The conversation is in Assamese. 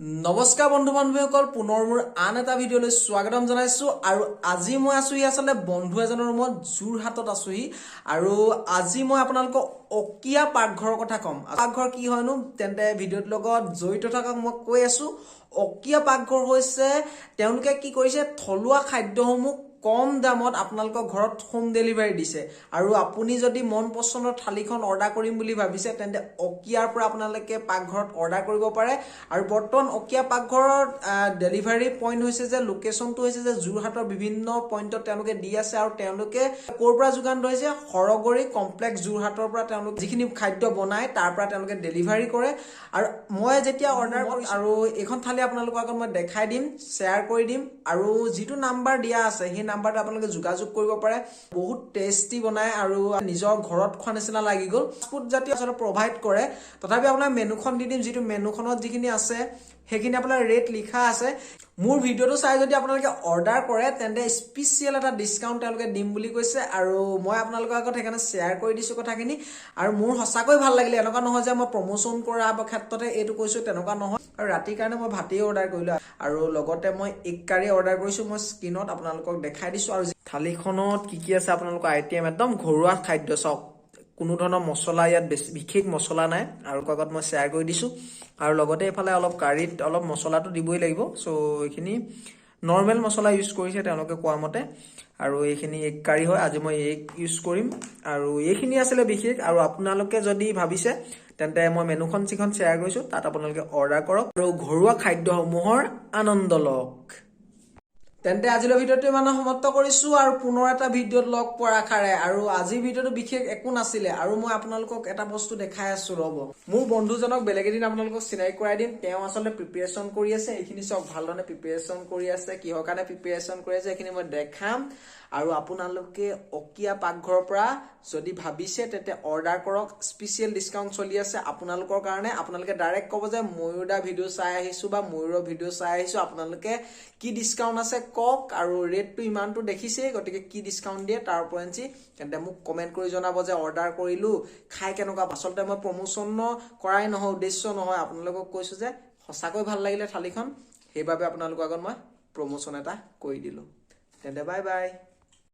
নমস্কাৰ বন্ধু বান্ধৱীসকল, পুনৰ মোৰ আন এটা ভিডিঅ'লৈ স্বাগতম জনাইছো। আৰু আজি মই আছোহি আচলতে বন্ধু এজনৰ ৰুমত, যোৰহাটত আছোহি। আৰু আজি মই আপোনালোকক অকীয়া পাকঘৰৰ কথা ক'ম। পাকঘৰ কি হয়নো, তেন্তে ভিডিঅ'টোৰ লগত জড়িত থাকক, মই কৈ আছো। অকীয়া পাকঘৰ হৈছে তেওঁলোকে কি কৰিছে, থলুৱা খাদ্যসমূহ কম দামত আপোনালোকৰ ঘৰত হোম ডেলিভাৰী দিছে। আৰু আপুনি যদি মন পচন্দৰ থালিখন অৰ্ডাৰ কৰিম বুলি ভাবিছে, তেন্তে অকীয়াৰ পৰা আপোনালোকে পাকঘৰত অৰ্ডাৰ কৰিব পাৰে। আৰু বৰ্তমান অকীয়া পাকঘৰত ডেলিভাৰী পইণ্ট হৈছে যে লোকেশ্যনটো হৈছে যে যোৰহাটৰ বিভিন্ন পইণ্টত তেওঁলোকে দি আছে। আৰু তেওঁলোকে ক'ৰ পৰা যোগান ধৰিছে? সৰগৰি কমপ্লেক্স যোৰহাটৰ পৰা তেওঁলোক যিখিনি খাদ্য বনায়, তাৰ পৰা তেওঁলোকে ডেলিভাৰী কৰে। আৰু মই যেতিয়া অৰ্ডাৰ কৰিছোঁ, আৰু এইখন থালি আপোনালোকৰ আগত মই দেখাই দিম, শ্বেয়াৰ কৰি দিম। আৰু যিটো নাম্বাৰ দিয়া আছে, সেই নাম্বাৰটো আপোনালোকে যোগাযোগ কৰিব পাৰে। বহুত টেষ্টি বনায় আৰু নিজৰ ঘৰত খোৱা নিচিনা লাগি গ'ল। ফুড জাতীয় আচলতে প্ৰভাইড কৰে। তথাপি আপোনাৰ মেনুখন দি দিম, যিটো মেনুখনত যিখিনি আছে সেইখিনি আপোনাৰ ৰেট লিখা আছে। মোৰ ভিডিঅ'টো চাই যদি আপোনালোকে অৰ্ডাৰ কৰে, তেন্তে স্পেচিয়েল এটা ডিছকাউণ্ট তেওঁলোকে দিম বুলি কৈছে। আৰু মই আপোনালোকৰ আগত সেইকাৰণে শ্বেয়াৰ কৰি দিছোঁ কথাখিনি। আৰু মোৰ সঁচাকৈ ভাল লাগিলে। এনেকুৱা নহয় যে মই প্ৰমোশ্যন কৰা বা ক্ষেত্ৰতে এইটো কৈছোঁ, তেনেকুৱা নহয়। আৰু ৰাতিৰ কাৰণে মই ভাতেই অৰ্ডাৰ কৰিলোঁ আৰু লগতে মই এগ কাৰী অৰ্ডাৰ কৰিছোঁ। মই স্ক্ৰীণত আপোনালোকক দেখাই দিছোঁ। আৰু থালিখনত কি কি আছে আপোনালোকৰ আইটেম, একদম ঘৰুৱা খাদ্য চাওক, কোনো ধৰণৰ মছলা ইয়াত বেছি বিশেষ মছলা নাই। আৰু আগত মই শ্বেয়াৰ কৰি দিছোঁ। আৰু লগতে এইফালে অলপ কাৰীত অলপ মছলাটো দিবই লাগিব। চ' এইখিনি নৰ্মেল মছলা ইউজ কৰিছে তেওঁলোকে কোৱা মতে। আৰু এইখিনি এগ কাৰী হয়, আজি মই এগ ইউজ কৰিম। আৰু এইখিনি আছিলে বিশেষ। আৰু আপোনালোকে যদি ভাবিছে, তেন্তে মই মেনুখন যিখন শ্বেয়াৰ কৰিছোঁ, তাত আপোনালোকে অৰ্ডাৰ কৰক আৰু ঘৰুৱা খাদ্যসমূহৰ আনন্দ লওক। তেন্তে আজিলৈ ভিডিঅ'টো ইমানে সমাপ্ত কৰিছো আৰু পুনৰ এটা ভিডিঅ'ত লগ পোৱাৰ আশাৰে। আৰু আজিৰ ভিডিঅ'টো বিশেষ একো নাছিলে। আৰু মই আপোনালোকক এটা বস্তু দেখাই আছো, ৰ'ব। মোৰ বন্ধুজনক বেলেগ এদিন আপোনালোকক চিনাকি কৰাই দিম। তেওঁ আচলতে প্ৰিপেৰেশ্যন কৰি আছে। এইখিনি চাওক, ভালধৰণে প্ৰিপেৰেশ্যন কৰি আছে। কিহৰ কাৰণে প্ৰিপেৰেশ্যন কৰি আছে, এইখিনি মই দেখাম। আৰু আপোনালোকে অকীয়া পাকঘৰৰ পৰা যদি ভাবিছে, তেন্তে অৰ্ডাৰ কৰক। স্পেচিয়েল ডিছকাউণ্ট চলি আছে আপোনালোকৰ কাৰণে। আপোনালোকে ডাইৰেক্ট ক'ব যে ময়ূৰ দা ভিডিঅ' চাই আহিছো বা ময়ূৰৰ ভিডিঅ' চাই আহিছো, আপোনালোকে কি ডিছকাউণ্ট আছে কওক। আৰু ৰেটটো ইমানটো দেখিছেই, গতিকে কি ডিছকাউণ্ট দিয়ে তাৰ ওপৰঞ্চি তেন্তে মোক কমেণ্ট কৰি জনাব যে অৰ্ডাৰ কৰিলো, খাই কেনেকুৱা। আচলতে মই প্ৰমোশ্যন কৰাই নহয়, উদ্দেশ্য নহয়। আপোনালোকক কৈছো যে সঁচাকৈ ভাল লাগিলে থালিখন, সেইবাবে আপোনালোকৰ আগত মই প্ৰমোশ্যন এটা কৰি দিলো। তেন্তে বাই বাই।